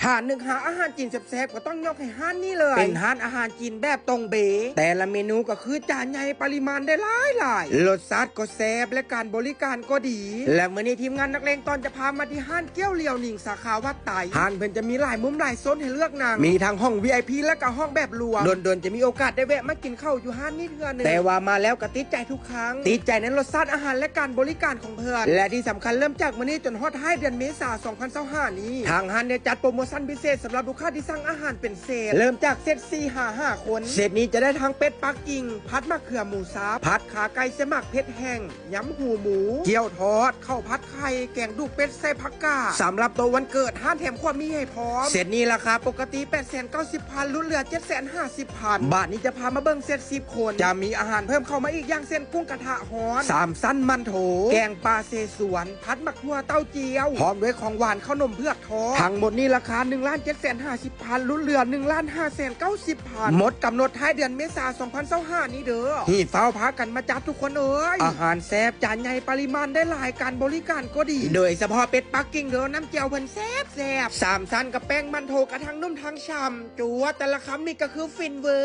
ຖ້ານຶກຫາອາຫານຈີນແຊບໆ ກໍຕ້ອງຍົກໃຫ້ຮ້ານນີ້ເລີຍ. ເປັນຮ້ານອາຫານຈີນແບບຕົງເບ, ແຕ່ລະເມນູກໍຄືຈານໃຫຍ່, ປະລິມານໄດ້ຫຼາຍໆ, ລົດຊາດກໍແຊບ ແລະ ການບໍລິການກໍດີ. ແລະ ມື້ນີ້ທີມງານນັກເລງຕອນຈະພາມາທີ່ຮ້ານກ້ຽວຫຼຽວໜິງ ສາຂາວັດໄຕ. ຮ້ານເພິ່ນຈະມີຫຼາຍມຸມຫຼາຍໂຊນໃຫ້ເລືອກນັ່ງ, ມີທັງຫ້ອງ ວີໄອພີ ແລະ ກະຫ້ອງແບບລວມ. ດົນໆ ຈະມີໂອກາດໄດ້ແວະມາກິນເຂົ້າຢູ່ຮ້ານນີ້ເທື່ອໜຶ່ງ, ແຕ່ວ່າມາແລ້ວກໍຕິດໃຈທຸກຄັ້ງ, ຕິດໃຈໃນລົດຊາດອາຫານ ແລະ ການບໍລິການຂອງເພິ່ນ. ແລະ ທີ່ສຳຄັນ ເລີ່ມຈາກມື້ນີ້ຈົນຮອດທ້າຍເດືອນເມສາ ສອງພັນຊາວຫ້ານີ້, ທາງຮ້ານໄດ້ຈັດໂປຣໂມຊັນພິເສດສຳລັບລູກຄ້າທີ່ສັ່ງອາຫານເປັນເຊດ, ເລີ່ມຈາກເຊດສີ່ຫາຫ້າຄົນ. ເຊດນີ້ຈະໄດ້ທັງເປັດປັກກິ່ງ, ຜັດໝາກເຂືອໝູສັບ, ຜັດຂາໄກ່ໃສ່ໝາກເຜັດແຫ້ງ, ຍຳຫູໝູ, ກ້ຽວທອດ, ເຂົ້າຜັດໄຂ່, ແກງດູກເປັດໃສ່ຜັກກາດ. ສຳລັບໂຕວັນເກີດ, ຮ້ານແຖມຂວດໝີ່ໃຫ້ພ້ອມ. ເຊດນີ້ລາຄາປົກກະຕິ ແປດແສນເກົ້າສິບພັນ, ຫຼຸດເຫຼືອ ເຈັດແສນຫ້າສິບພັນ. ບາດນີ້ຈະພາມາເບິ່ງເຊດສິບຄົນ, ຈະມີອາຫານເພີ່ມເຂົ້າມາອີກ ຢ່າງເຊັ່ນ ກຸ້ງກະທະຮ້ອນ, ສາມຊັ້ນ, ມັນໂທ, ແກງປາເສສວນ, ຜັດໝາກຖົ່ວເຕົ້າຈຽວ, ພ້ອມດ້ວຍຂອງຫວານ, ເຂົ້າໜົມເຜືອກ ທອດ. ທັງໝົດນີ້ລາຄາ ໜຶ່ງລ້ານເຈັດແສນຫ້າສິບພັນ, ຫຼຸດເຫຼືອ ໜຶ່ງລ້ານຫ້າແສນເກົ້າສິບພັນ. ໝົດກຳນົດທ້າຍເດືອນເມສາ ສອງພັນຊາວຫ້ານີ້ເດີ. ຮີບຟ້າວພາກັນມາຈັດທຸກຄົນເອີຍ. ອາຫານແຊບ, ຈານໃຫຍ່, ປະລິມານໄດ້ຫຼາຍ, ການບໍລິການກໍດີ, ໂດຍສະເພາະເປັດປັກກິ່ງເດີ, ນ້ຳແຈ່ວເພິ່ນແຊບໆ. ສາມຊັ້ນກັບແປ້ງມັນໂທກະທັງນຸ້ມທັງຊ່ຳ, ຈົວແຕ່ລະຄຳນີ້ກໍຄືຟິນເວີ.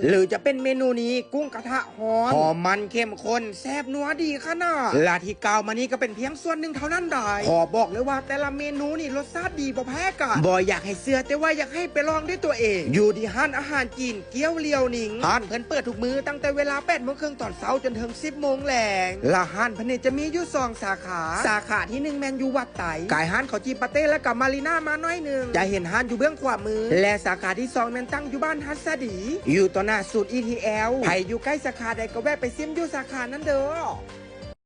ຫຼືຈະເປັນເມນູນີ້, ກຸ້ງກະທະ ຮ້ອນ, ຫອມມັນ, ເຂັ້ມຂົ້ນ, ແຊບນົວດີຂະໜາດ. ແລະທີ່ກ່າວມານີ້ກໍເປັນພຽງສ່ວນໜຶ່ງເທົ່ານັ້ນໄດ໋. ຂໍບອກເລີຍວ່າແຕ່ລະເມນູນີ້ລົດຊາດດີບໍ່ແພ້ກັນ. ບໍ່ຢາກໃຫ້ເຊື່ອ, ແຕ່ວ່າຢາກໃຫ້ໄປລອງດ້ວຍຕົວເອງ. ຢູ່ທີ່ຮ້ານອາຫານຈີນກ້ຽວຫຼຽວໜິງ. ຮ້ານເພິ່ນເປີດທຸກມື້, ຕັ້ງແຕ່ເວລາແປດໂມງເຄິ່ງຕອນເຊົ້າ ຈົນເຖິງສິບໂມງແລງ. ແລະຮ້ານເພິ່ນນີ້ຈະມີຢູ່ສອງສາຂາ. ສາຂາທີໜຶ່ງແມ່ນຢູ່ວັດໄຕ, ກາຍຮ້ານເຂົ້າຈີ່ປາເຕ້ ແລະກະມາຣີນາມາໜ້ອຍໜຶ່ງ. ຈະເຫັນຮ້ານຢູ່ເບື້ອງຂວາມື. ແລະສາຂາທີສອງແມ່ນຕັ້ງຢູ່ບ້ານຫັດສະດີ, ຢູ່ຕໍ່ໜ້າສູນ ອີທີແອລ. ໃຜຢູ່ໃກ້ສາຂາໃດກໍແວະໄປຊິມຢູ່ສາຂານັ້ນເດີ.